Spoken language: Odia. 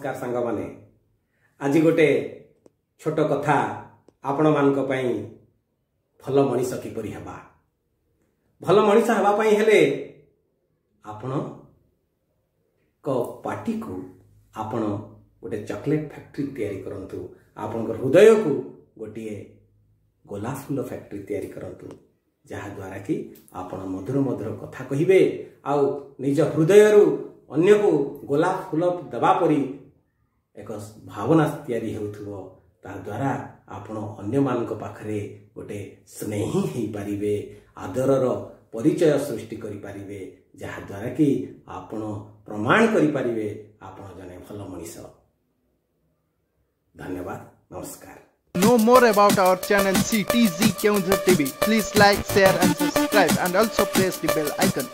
ନମସ୍କାର ସାଙ୍ଗମାନେ। ଆଜି ଗୋଟେ ଛୋଟ କଥା ଆପଣମାନଙ୍କ ପାଇଁ। ଭଲ ମଣିଷ କିପରି ହେବା? ଭଲ ମଣିଷ ହେବା ପାଇଁ ହେଲେ ଆପଣଙ୍କ ପାଟିକୁ ଆପଣ ଗୋଟେ ଚକୋଲେଟ୍ ଫ୍ୟାକ୍ଟ୍ରି ତିଆରି କରନ୍ତୁ, ଆପଣଙ୍କ ହୃଦୟକୁ ଗୋଟିଏ ଗୋଲାପ ଫୁଲ ଫ୍ୟାକ୍ଟ୍ରି ତିଆରି କରନ୍ତୁ, ଯାହାଦ୍ୱାରା କି ଆପଣ ମଧୁର ମଧୁର କଥା କହିବେ ଆଉ ନିଜ ହୃଦୟରୁ ଅନ୍ୟକୁ ଗୋଲାପ ଫୁଲ ଦେବା ପରି ଏକ ଭାବନା ତିଆରି ହେଉଥିବ। ତାଦ୍ୱାରା ଆପଣ ଅନ୍ୟମାନଙ୍କ ପାଖରେ ଗୋଟେ ସ୍ନେହୀ ହେଇପାରିବେ, ଆଦରର ପରିଚୟ ସୃଷ୍ଟି କରିପାରିବେ, ଯାହାଦ୍ୱାରା କି ଆପଣ ପ୍ରମାଣ କରିପାରିବେ ଆପଣ ଜଣେ ଭଲ ମଣିଷ। ଧନ୍ୟବାଦ, ନମସ୍କାର। Know more about our channel CTZ Keonjhar TV. Please like, share and subscribe and also press the bell icon.